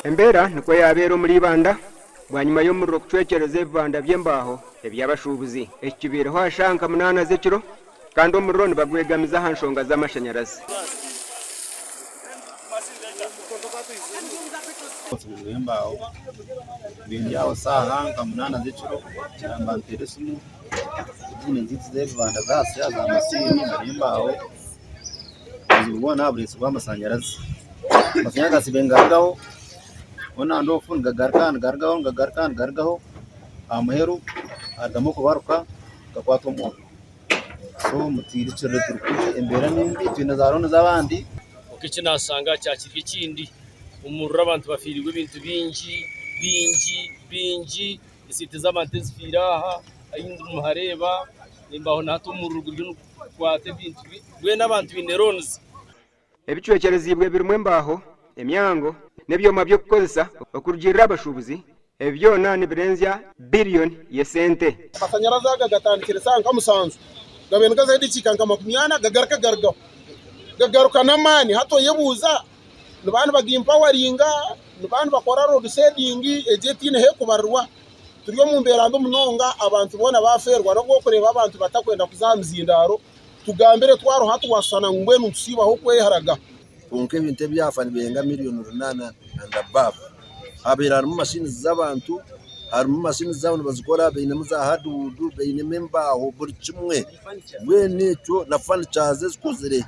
Embeera nikwo yaabeera omuri Ibanda bwanyima y'omuriro kucwekyereza ebibanda by'embaaho eby'abashuubuzi. Eki kibaireho aha shaaha nka munaana z'ekiro kandi omuriro nibagwegamiza aha nshonga z'amashanyarazi. Obuzibu bw'embaaho buri aho shaaha nka munaana z'ekiro nibanteera esimu tihaine nzizi z'ebibanda zaasya za masiini n'embaaho obuzibu bwona bureetsirwe amashanyarazi, amashanyarazi gasiiba nigarugaho hoona off nigagaruka nigarugaho nigagaruka nigarugaho aha muheru harugamu okubaruka gakwata omuriro so mutwirukirire turi kubi embeera nimbi twine za looni z'abandi. Kwonka eki naashanga kyakiri ekindi, omuriro abantu bafiirirwe ebintu bingi bingi bingi. Esiiti z'abantu ezifiire aha ahu nimuhareeba embaho na hati omuriro guriyo nigukwata ebintu mbwenu abantu baine loans. Ebicwekyereziibwe birimu embaaho, emyango n'ebyoma by'okukozesa okurugiirira aha bashuubuzi, ebi byona nibirenzya biriyoni y'esente. Amashanyarazi aga gatandikire shaaha nka musanju gabaire nigazaho edakiika nka 40 gagaruka garugaho gagaruka n'amaani hati oyebuuza Nibaba nibagimpawaringa, nibaba nibakora load shedding egyo etaine ahu erikubarirwa. Turi omu mbeera mbi munonga abantu boona baafeerwa n'obu orikureeba abantu batakwenda kuza aha mizindaaro. Tugambire twaruha twashushana ngu mbwenu nitusiibaho kweharaga. Kwonka ebintu ebyafa nibirenga miriyoni runaana and above. Habaire harimu mashini z'abantu, harimu mashini zaabo nibazikora bainemu za hardwood, bainemu embaaho buri kimwe. Mbwenu ekyo na furnitures ezikozire.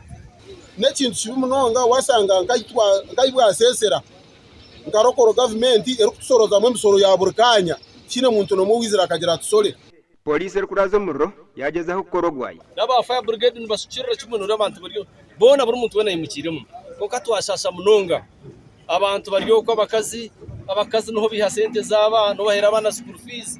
N'ekintu kibi munonga washanga nka bwasesera nka lokoro gavumenti erikutushorozamu emisoro ya buri kaanya tihaine muntu n'omwe owaizire akagira atushore. Pooriisi erikuraaza omuriro yaagyezaho kukora ogwayo. N'aba fire brigade nibasukirira kimwe noreeba abantu bari boona buri muntu weena aimukiiremu kwonka twashaasha munonga abantu bari okwo abakazi abakazi niho baiha sente zaabo niho baheera abaana school fees.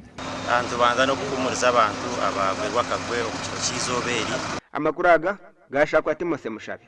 Nitubanza n'okuhuumuriza abantu abaagwirwe akagwe omu kiro ky'eizooba eri. Amakuru aga gaashakwa Timothy Mushabe.